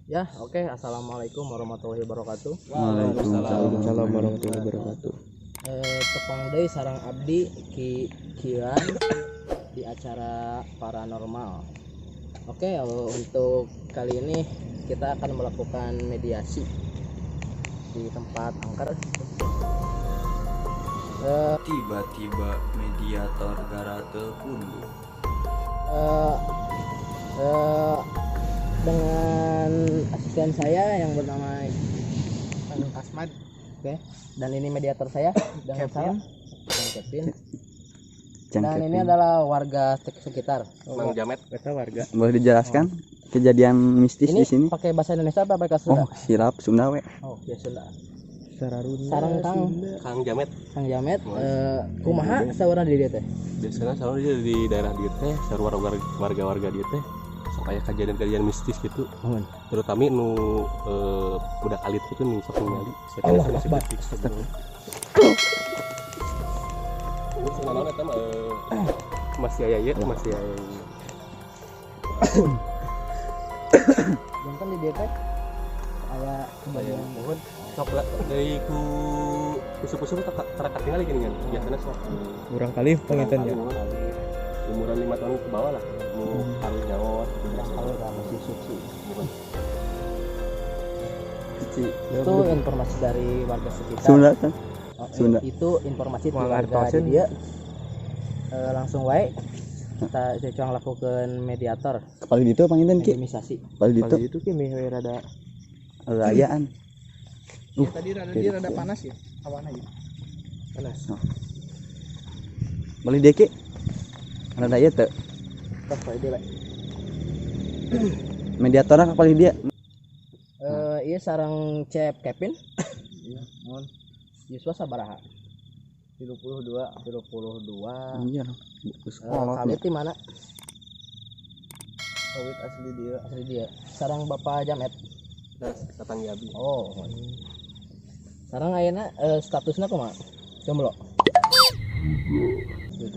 Ya, oke. Assalamualaikum warahmatullahi wabarakatuh. Waalaikumsalam warahmatullahi wabarakatuh. Tepang deui sareng abdi Ki Kiran di acara paranormal. Oke, untuk kali ini kita akan melakukan mediasi di tempat angker. Tiba-tiba mediator garate punduh. Eh, eh, dengan asisten saya yang bernama Kang Asmad. Oke, dan ini mediator saya dengan Kevin. saya dan Kevin. Cang Dan ini Kevin. adalah warga sekitar. Mang Jamet. Kita warga. Boleh dijelaskan kejadian mistis Ini di sini? pakai bahasa Indonesia apa pakai Sunda? Oh, silap Sunda we. Oh, ya Sunda. Sararunda. Sareng Kang. Kang Jamet. Kang Jamet, kumaha saurna di dieu teh? Biasanya selalu dia di daerah dieu teh, seru warga-warga dieu teh sok aya kejadian-kejadian mistis gitu. Muhun. Terutama nu budak alit itu nih sok ningali. Allah Akbar. Terus naon eta mah masih aya ieu, masih aya. Jangan di dieu teh aya kejadian. Muhun. Sok lah, dari ku usuk-usuk tara katingali gini kan. Biasanya sok Kurang kali penginten ya. Umuran 5 tahun ke bawah lah. Nu harus nyawa gitu biasanya. Kalau nggak masih suci. Muhun. Cici. Itu informasi dari warga sekitar. Sunda kan? Oh, Sunda. Itu informasi dari Moal warga di artoseun. dieu. Langsung wae kita saya lakukan mediator Kepala ditu panginten Ki. mediamisasi. Kepala ditu Pagi itu ki meh we rada rayaan. Ya, tadi rada dia rada panas ya awana ya. Panas. Balik dia Ki. Rada ieu teu. Tos wae deui, Pak. Mediatorna ka palih dia. Ieu sareng Cep Kevin. Iya, mohon. Yuswa sabaraha? 32. 32. Anjir. Geus kolot Kawit di mana? Kawit asli dia. Asli dia. Sareng Bapak Jamet. Datang abi. Oh. Sareng ayeuna statusna kumaha? Jomblo.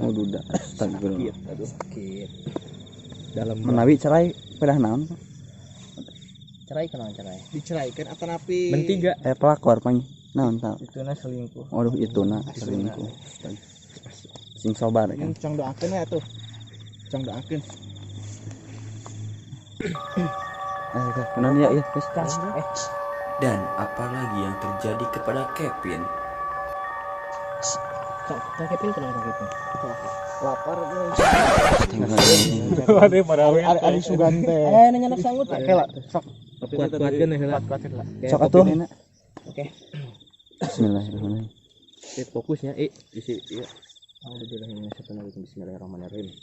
Oh, duda. Astagfirullah. Aduh, Sakit. dalam Menawi cerai pedah naon? Cerai kenal cerai. Diceraikan atau napi? Mentiga. Pelakor pang. Naon tah? Itu na selingkuh. Waduh itu na selingkuh. Astaga. Sing sobar kan. Cong doakeun we atuh. Cong doakeun. Kunaon ya ya geus. Dan apalagi yang terjadi kepada Kevin? Kang Kang Kevin kenal Kang Kevin. Lapar guys. Waduh, para Ari sugan teh. Nanya anak sanggup. Oke lah, sok Kuat-kuatkeun ya heula. kuat-kuatin lah. Sok atuh. Oke. Bismillahirrahmanirrahim. Fokusnya isi iya. A'udzubillahi Bismillahirrahmanirrahim.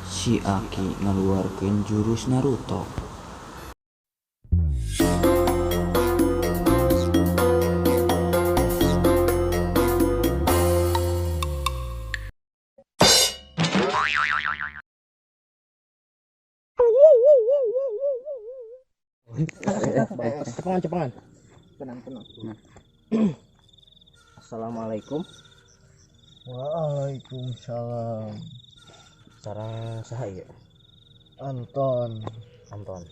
Si Aki ngaluarkeun jurus Naruto. Cepengan cepengan. Tenang, tenang. Assalamualaikum. Waalaikumsalam. Sareng saha ieu? Anton. Anton.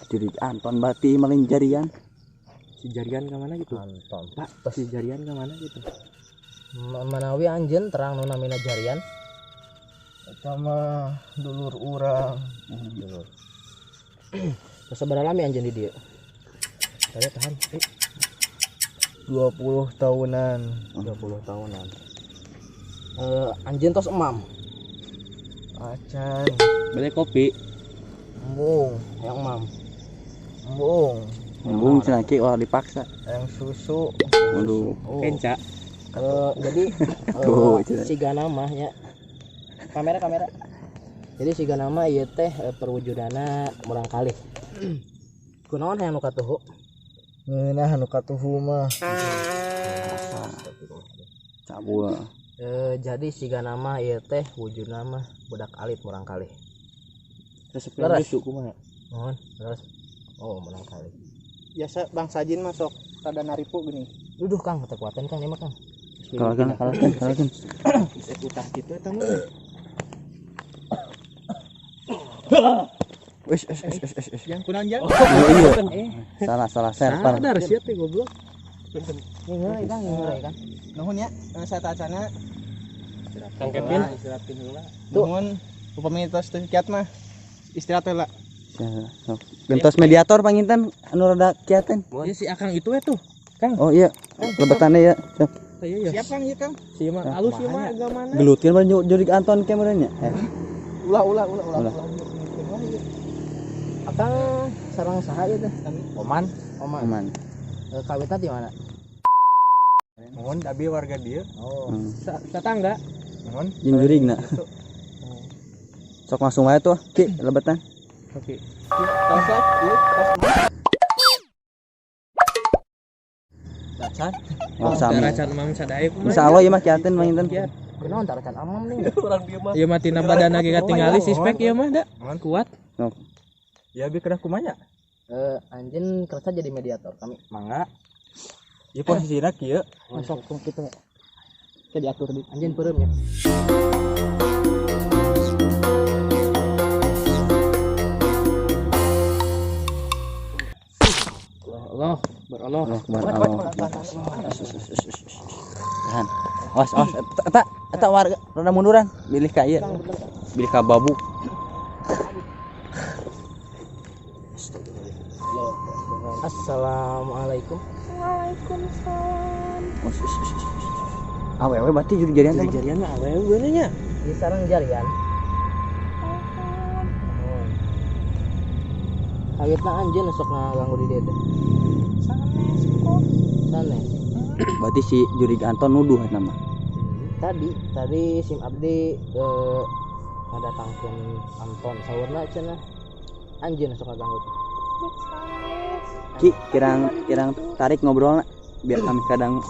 Jadi Anton berarti maling jarian. Si jarian ke mana gitu? Anton. Pak, si jarian ke mana gitu? Manawi anjeun terang nu namina jarian. Eta mah dulur urang. Dulur. Terus sabaraha lami anjeun di dieu? Saya tahan. 20 tahunan. 20 tahunan. Anjeun tos emam. Acan. Beli kopi. Embung, Yang emam. embung. Embung cenah Ki ulah dipaksa. Yang susu. Waduh. Oh. Kenca. Jadi Tuh, cenah. sigana mah nya. Kamera kamera. Jadi sigana mah ieu teh perwujudana murang kalih. Kunaon hayang nu katuhu? Ngeunah nu katuhu mah. Cabul. Jadi sigana mah ieu teh wujudna mah budak alit murang kalih. Resep Leres. susu kumaha? Mohon, terus. Oh, murang kalih. Biasa bangsa jin masuk rada naripu gini. Duduh Kang, kekuatan Kang ieu mah Kang. Kalahkan kalahkan kalahkan. Bisa utah gitu eta mah. Wis wis wis wis wis. Yang kunaon jang? Iya. Salah salah server. Sadar sia teh goblok. Ngeungeun Kang, ngeungeun Kang. Nuhun ya, satacana. Kang Kevin. Istirahatkeun heula. Nuhun upami tos teu kiat mah istirahat heula. Gentos mediator panginten anu rada kiaten. Ya si Akang itu tuh. Kang. Oh iya, lebetannya ya. Siap. Iya ya. Siap Kang, ieu Kang. Si mah alus ieu mah agamana. Gelutkeun bae jurig Anton ke meureun nya. Ulah ulah ulah ulah. Akang sareng saha ieu teh? Oman. Oman. Oman. Kawitna di mana? Nuhun abi warga dieu. Oh. Tetangga. Nuhun. Jeung jurigna. Sok langsung wae tuh, Ki, lebetan. Oke. Tos ieu tos. Tacan. Oh, sami. Taracan mam sadae kumaha. Insyaallah ieu mah kiaten panginten. Kunaon taracan amam nih. Urang dieu mah. Ieu mah tina badana ge katingali sispek ieu mah da. Kuat. Ya abi kedah kumaha? Anjeun kersa jadi mediator kami. Mangga. Ieu posisina kieu. Masuk kitu. Ke diatur di anjeun peureum ya. Allah, berallah. Allah Akbar. Tahan. Awas, awas. Eta eta warga rada munduran. Bilih ka ieu. Bilih ka babuk. Assalamualaikum. Waalaikumsalam. Awewe berarti jurig jarian teh. Jurig jarian mah awewe bener nya. Ieu sareng jarian. Kawitna anjeun sok ngaganggu di dieu teh. Sanes kok. Sanes. Berarti si jurig Anton nuduh eta mah. Tadi sim abdi ngadatangkeun Anton saurna cenah anjeun sok ngaganggu teh. Sanes. Ki kirang kirang tarik ngobrolna biar kami kadang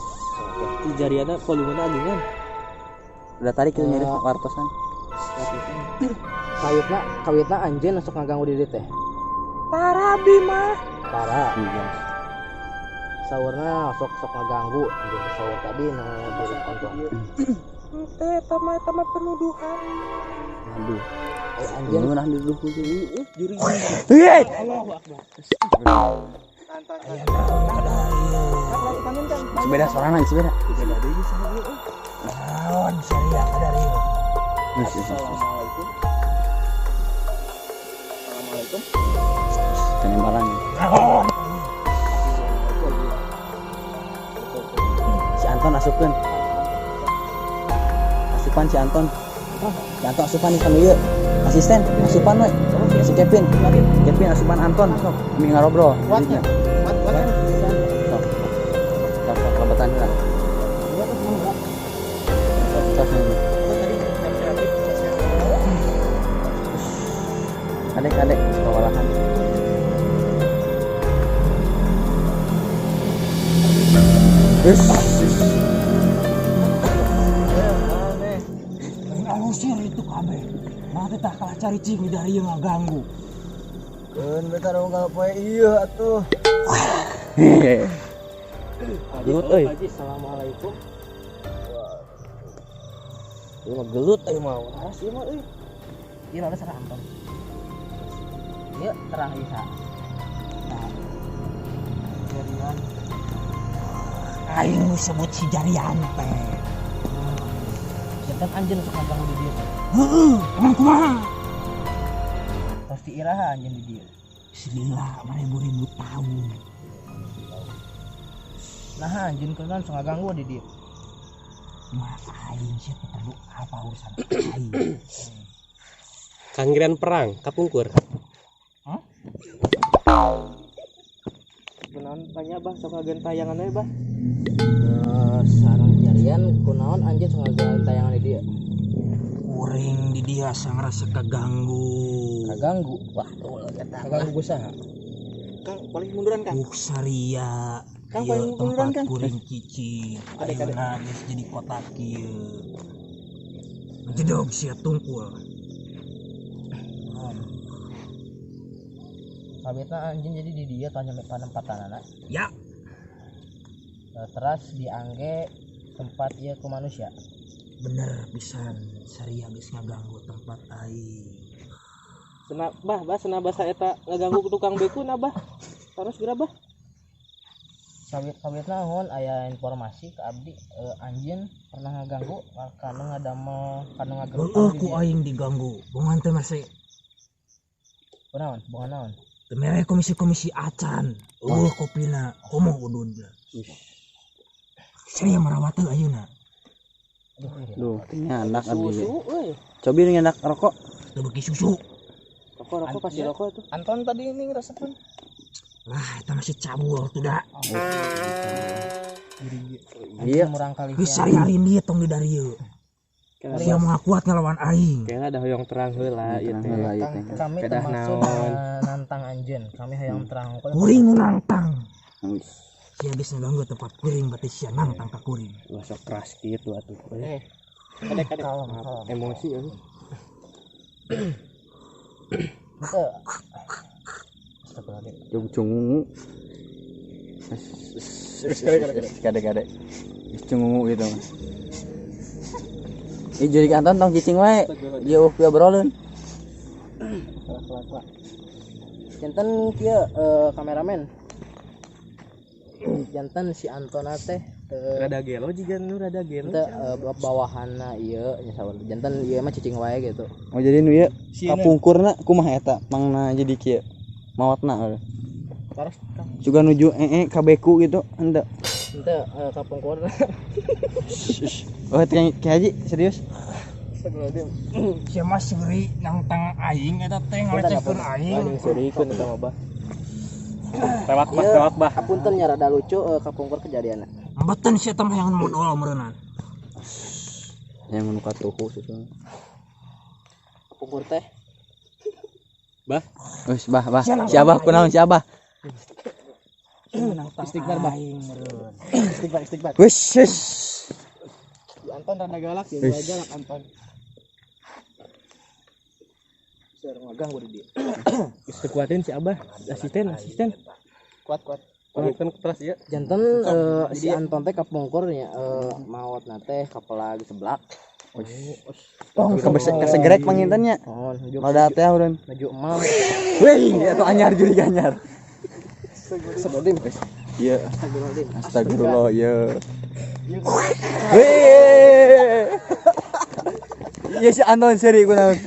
Si jariana volumena agingan. Udah tarik itu nyari wartosan. Kawitna anjeun sok ngaganggu di dieu teh. Tara abi mah. Tara. Iya. Saurna sok-sok ngaganggu anjeun saur tadi nu jurig Anton. Henteu eta mah penuduhan. Aduh. Anjeun nah duduk jurig. Hei. Allahu Akbar. Sepeda sorangan sepeda. Sepeda deui saha ieu euy. Naon sia kadarieu. Assalamualaikum. Assalamualaikum. Penembalan. Si Anton asupkeun. Asupan si Anton. Si Anton asupan kan ieu. Asisten asupan we. Si Kevin. Kevin asupan Anton sok mi ngarobrol. Kuatnya. Kuat kuat. Sok. Sok sok lebetan heula. Sok sok. Adek-adek sekolahan. Yes. Ngusir itu kabeh. Mah teh tah kalah cari cing dari ieu ngaganggu. Keun bentar unggal poe ieu atuh. Gelut euy. Assalamualaikum. Ieu mah gelut euy mah. Waras ieu mah euy. Ieu rada sareng Anton. Ieu terang ieu sa. Nah. Jarian. Aing disebut si jarian teh. Jantan anjeun sok ngaganggu di dieu teh. Heeh, emang kumaha? Pasti iraha anjeun di dieu. Bismillah, beribu-ribu tahun. Nah, anjeun kunaon sok ngaganggu di dieu? Mah aing sih perlu apa urusan aing. Kanggiran perang kapungkur. Hah? Kunaon tanya bah sok ngagentayangan we bah. Sareng jarian kunaon anjeun sok ngagentayangan di dieu? Kuring di dia ngerasa kaganggu. Kaganggu. Wah, kaganggu ku saha? Kang, paling munduran Kang. Saria. Kang paling munduran Kang. Kuring cici. Ayeuna geus jadi kota kieu. Jedog sia tungkul. Kabetna anjeun jadi di dieu tah nyampe panempatanana. Ya. Teras diangge tempat ieu ku manusia. Bener pisan, saria geus ngaganggu tempat aing. Cenah bah, bah cenah basa eta ngaganggu tukang beku na bah. Terus geura bah. Sawit-sawit naon aya informasi ke abdi anjeun pernah ngaganggu kana ngadamel kana ngagerutan. Heueuh ku aing diganggu. Bongan teh masih Kunaon? Bongan naon? Teu mere komisi-komisi acan. Eueuh kopina, komo ududna. Saya merawat teu ayeuna. Duh, nyandak abdi. Susu euy. Cobi nyandak rokok. Teu beuki susu. Rokok rokok pasti rokok tuh. Anton tadi ini ngerasakeun. Lah, eta masih cabul tuh da. Iya. Murang kali. Geus sari-ari dia tong di darieu. Sia moal kuat ngelawan aing. Kayaknya ada hoyong terang heula ieu Terang teh. heula ieu teh. Kami Kedah termasuk naon. nantang anjeun. Kami hayang terang. Kuring nu nangtang. Wis. Sia geus ngaganggu tempat kuring berarti sia nangtang ka kuring. Wah sok keras kitu atuh. Kadek kadek. Kalem, kalem. Emosi euy. Henteu. Astagfirullahaladzim. Jung cungungu. Kade-kade. Geus cungungu gitu mah. Ih jadi Anton tong cicing wae. Ieu eueuh piobroleun. Janten kieu kameramen. Janten si Antona teh Rada gelo jiga nu rada gelo. teu bawahanna ieu nya saur. Janten ieu mah cicing wae gitu. Oh jadi nu ieu kapungkurna kumaha eta mangna jadi kieu. Maotna. Terus Juga nuju ee ka beku gitu henteu. henteu kapungkurna. Oh teh Ki Haji serius? Sia mah seuri nangtang aing eta teh ngalecehkeun aing. Anjing seurikeun eta mah bah. Tewak bah, tewak bah. Apunten nya rada lucu kapungkur kejadianna. Beten sia teh mah yang modal meureunnan. Yang nu katuhu susu. Kapungkur teh Bah, Wis bah bah. Si Abah kunaon si Abah? Istighfar bah. Aing meureun. Istighfar istighfar. Wis wis. Si Anton rada galak ya, mulai galak Anton. seur ngaganggu di dieu. Geus teu kuatin si Abah. Asisten, asisten. Kuat kuat. Kan keras ya. Janten si Anton teh kapungkur nya maotna teh kapelag seblak. Kasegrek panginten nya. Oh, nuju Rada teh urang. nuju emal. Wih, eta anyar juri anyar. Astagfirullahaladzim. Iya, Astagfirullahaladzim. astagfirullah, iya. Wih. Iya si Anton seri kunaon.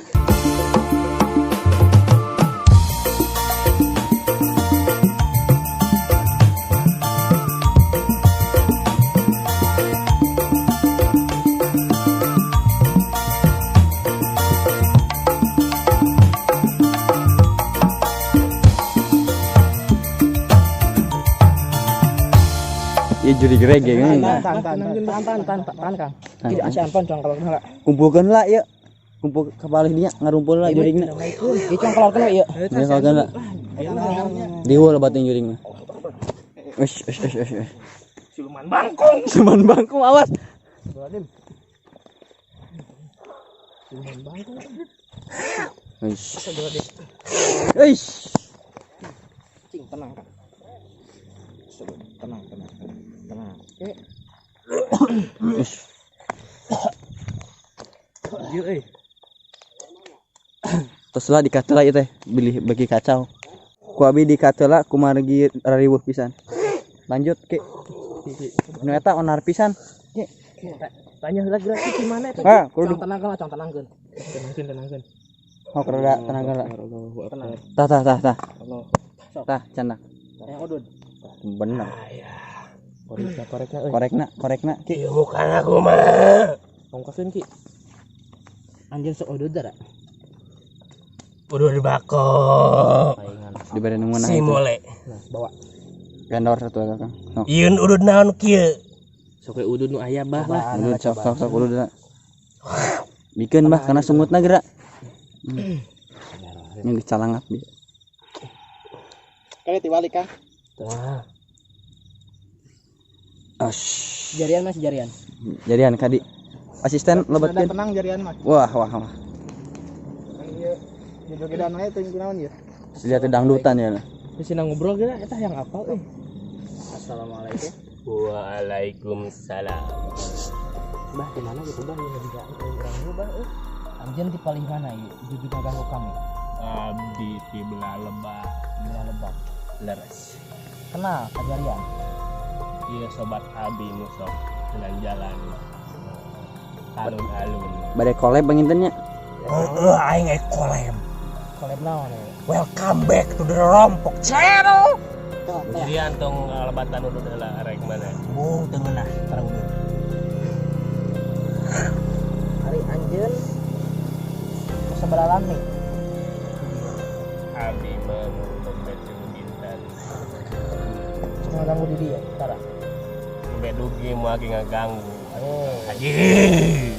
Iya juri gerege kan. Tahan tahan tahan. Tahan tahan tahan tahan Kang. Tidak si Anton cuang kalau heula. Kumpulkeun lah ya. Kumpul kepala dia ngarumpul lah juringna. Ieu cuang keluarkeun we ieu. Ngarumpulkeun lah. Diwul batin juringna. Wis wis wis wis. Siluman bangkong. Siluman bangkong awas. Siluman bangkong. Wis. Wis. Cing tenang Kang. Tenang tenang tenang. Tenang. Oke. Wis. Anjir euy. Terus lah dikatela ieu teh, bilih bagi kacau. Ku abi dikatela kumargi rariweuh pisan. Lanjut ki. Nu eta onar pisan. Ki. Tanya heula geura ki mana eta? Ah, kudu Cuang tenang lah, cuang tenangkeun. Tenangkeun, tenangkeun. oh rada tenaga lah. Allahu akbar. Tah tah tah tah. Allah. Tah cenah. Yang udud. Bener. Korekna, korekna euy. Korekna, korekna ki. Ieu bukan aku mah. Ongkaskeun ki. Anjir sok udud dara. Udud bako. Palingan. Dibere nu ngeunah Si itu. mole. Nah, bawa. Gandor satu eta Kang. Sok. Ieun udud naon kieu? Sok we udud nu aya bah lah. Udud sok sok sok udud. Bikeun bah kana sungutna geura. Yang dicalangat dia. Kali tibalik Kang. Tah. Ash. Jarian Mas, jarian. Jarian kadi. Asisten Rada lebetkeun. tenang jarian mah. Wah wah wah. Kan ieu jogedan wae teuing kunaon ieu. Lihat dangdutan ya. Geus ngobrol geura eta yang apal euy. Assalamualaikum. Waalaikumsalam. Bah di mana gitu bah yang juga urang bah euy. Anjeun di paling mana ieu? Jujur ngaganggu kami. Abdi ti belah lebak. Belah lebak. Leres. Kenal ka Jarian? Iya sobat abi nu sok jalan-jalan. Alun-alun. Bade collab panginten nya. Heeh, aing ek collab. Collab naon ya? Welcome back to the Rompok Channel. Jadi antong lebatan udud heula arek mana? Bung teu ngeunah tara udud. Ari anjeun sabaraha lami? Abi mah nembe tilu dinten. Sok ngaganggu di dieu, tara. Nembe dugi moal ge ngaganggu. Oh. Haji. Eh.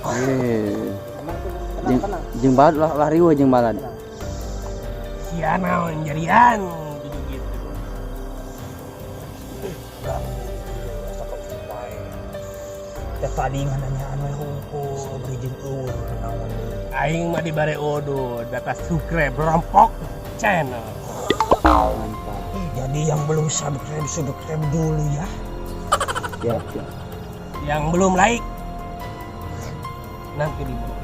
Tenang, tenang. Jeung balad lah riweuh jeung balad. Sia naon jarian gitu gitu. Teh tadi ngananyaan we hungkul beri jeung eueuh naon. Aing mah dibare udud data subscribe Rompok Channel. Mantap. Jadi yang belum subscribe subscribe dulu ya. Siap, siap. Yang belum like nanti diburu.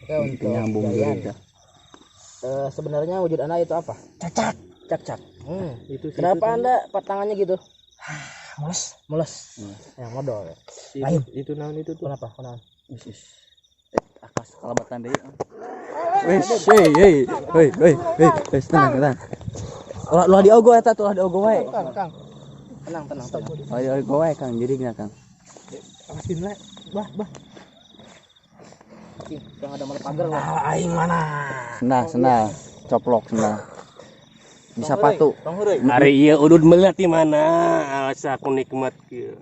Oke, untuk Nyambung Jarian. juga. Sebenarnya wujud Anda itu apa? Cacak. Cak-cak. Itu Kenapa Anda patangannya gitu? Mules. Mules. Ya, modal ya. Lain. Itu naon itu tuh. Kenapa? Kenapa? Wis, wis. Akas kalebatan deui. Wis, hey, hey, hey, hey, hey, wis tenang, tenang. Ulah ulah diogo eta tuh, ulah diogo wae. Kang, Kang. Tenang, tenang, tenang. Ulah diogo wae Kang, jurigna Kang. Awasin lah. Bah, bah. Cing, yang ada malah pagar lah. Nah, aing mana? Sendal, sendal. Coplok sendal. Bisa sepatu. Hari ieu udud meuli ti mana? Asa aku nikmat kieu.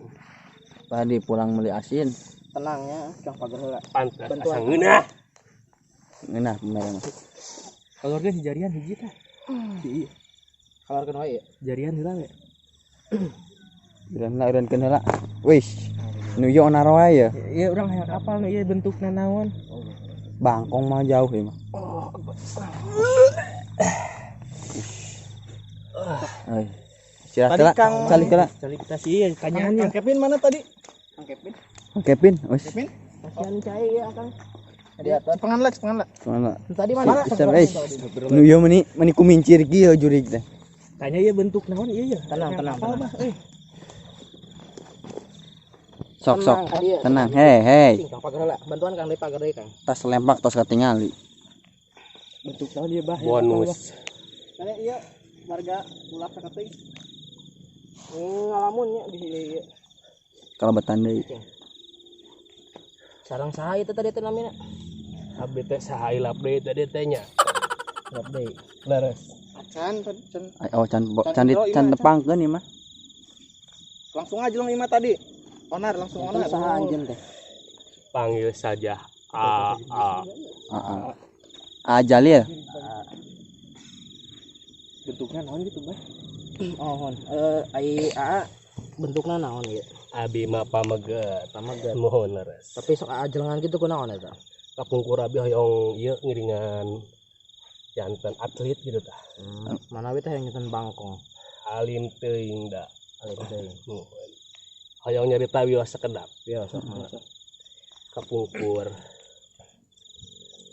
Tadi pulang beli asin. Tenang ya, kang pagar heula. Pantas Bantuan. asa ngeunah. Ngeunah bener mah. Keluarga si Jarian hiji tah. Si ieu. Keluarkeun wae ya. Jarian heula we. Udah lah, udah heula. Wis. Nu ieu onar wae ya. Iya urang hayang apal nu ieu bentukna naon. Bangkong mah jauh ya mah. Oi. Istirahat Tadi heula. Kang- Calik heula. Calik kita sih ieu tanyaannya. Kang Kevin mana tadi? Kang Kevin. Kang Kevin, wis. Kevin? Kasihan cai ya, Kang. Di atas. Cepengan lah, cepengan lah. Mana? Tadi mana? Bisa, wis. Nu ieu meni meni kumincir kieu jurig teh. Tanya ieu bentuk naon ieu ya. Tenang, tenang, Apal tenang. bah euy. Sok sok. Tenang, dia. Tenang, hei hei. Cing, kang pagar heula. Bantuan Kang deui pagar deui, Kang. Tas lempak tos katingali. Bentuk naon ieu bah. Bonus. Karena iya warga ulah saketing. Ngalamun nya di ieu. Kalebetan deui. Sarang saha itu tadi teh namina? Abdi teh saha ilap deui tadi teh nya. Lap deui. Leres. Acan, can, Oh, can can can tepangkeun ieu mah. langsung aja lang lima tadi. Onar langsung onar. Saha anjeun teh? Panggil saja A A. Heeh. A Jalil. Bentukna naon gitu bah. Oh, hon. Ai aa bentukna naon ieu? Abi mah pameget. Pameget. Mohon leres. Tapi sok aa jelengan kitu kunaon eta? Kapungkur abi hoyong ieu ngiringan jantan atlet gitu tah. Mana we teh yang nyeten bangkong. Alim teuing da. Alim teuing. Mohon. Hoyong nyarita wios sekedap. Wios sok mangga. Kapungkur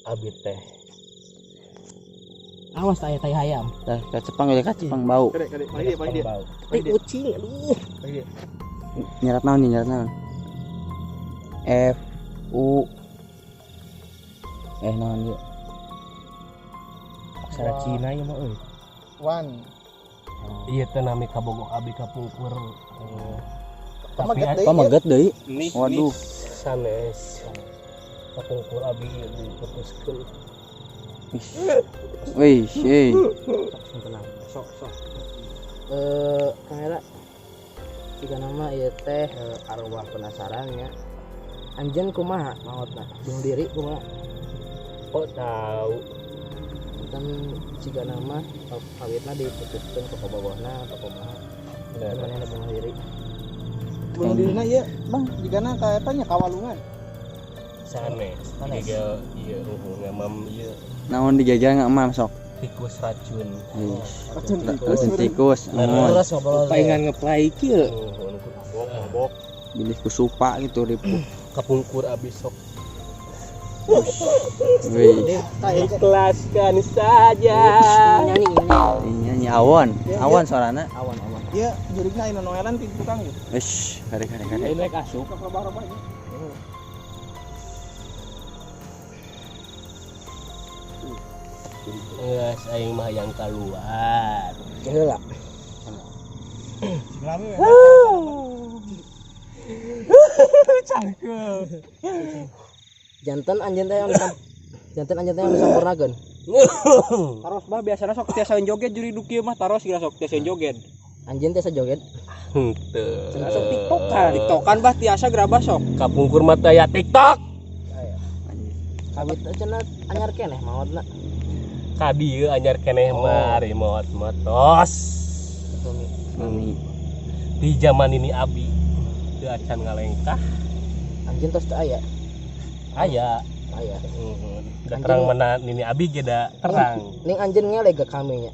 abi teh Awas tai tai hayam. Tah kacepang we kacepang bau. Kade, kade, paling dia, paling dia. Bau. Tai kucing aduh. Paling dia. Nyerat naon nih, nyerat naon? F U naon ieu? Aksara Cina ieu mah euy. One. Ieu teh nami kabogoh abi kapungkur. Pameget deui. Pameget deui. Waduh. Sanes. Kapungkur abi ieu diputuskeun. Wih, hei. Sok tenang. Sok sok. Kang Hera. Jika nama ieu teh arwah penasaran ya. Anjeun kumaha maotna? Bunuh diri kumaha? Kok tahu? Kan jika nama kawitna diputuskeun ke kabogohna atau kumaha? Gimana bunuh diri? Bunuh dirina ieu, Bang, jigana ka eta nya kawalungan. Sanes. Gegel ieu ngamam ieu Naon digegel ngamam sok. Tikus racun. Racun tikus. Racun tikus. Naon? Terus ngobrol. Paingan ngeplay kieu. Mabok, mabok. Bilih kusupa gitu ribu. Kapungkur abi sok Wih, Ikhlaskan saja. Nyanyi nyanyi. nyanyi awan, awan suarana. Awan awan. Iya, jurigna anu noelan ti tukang gitu. Ish, kare kare kare. Ayo naik asup. Sok robah-robah aja. Geus aing mah yang keluar. Heula. Sing rame we. Janten anjeun teh yang janten anjeun teh yang disampurnakeun. Taros bah biasana sok tiasa joget juri duki mah taros kira sok tiasa joget. Anjeun teh joget. Henteu. Cenah sok tiktokan, tiktokan bah tiasa gerabah sok. Kapungkur mah teh aya TikTok. Kawit teh cenah anyar keneh maotna. Ka dieu anyar keneh mah ari maot mah tos. Upami Mami. Di zaman ini abi teu acan ngalengkah anjeun tos teu aya. aya. Aya. Heeh. Da terang mana nini abi ge da terang. Ning anjeun ngeleg ka kami nya.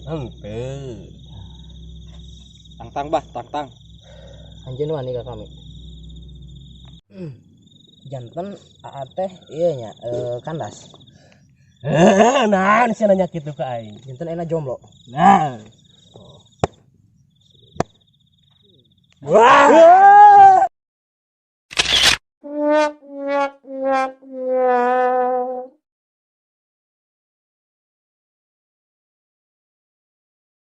Henteu. Tang-tang bah, tang-tang. Anjeun wani ka kami. Janten aa teh ieu nya kandas. Nah, sia nanya kitu ka aing. Janten enak jomblo. Nah. Wah.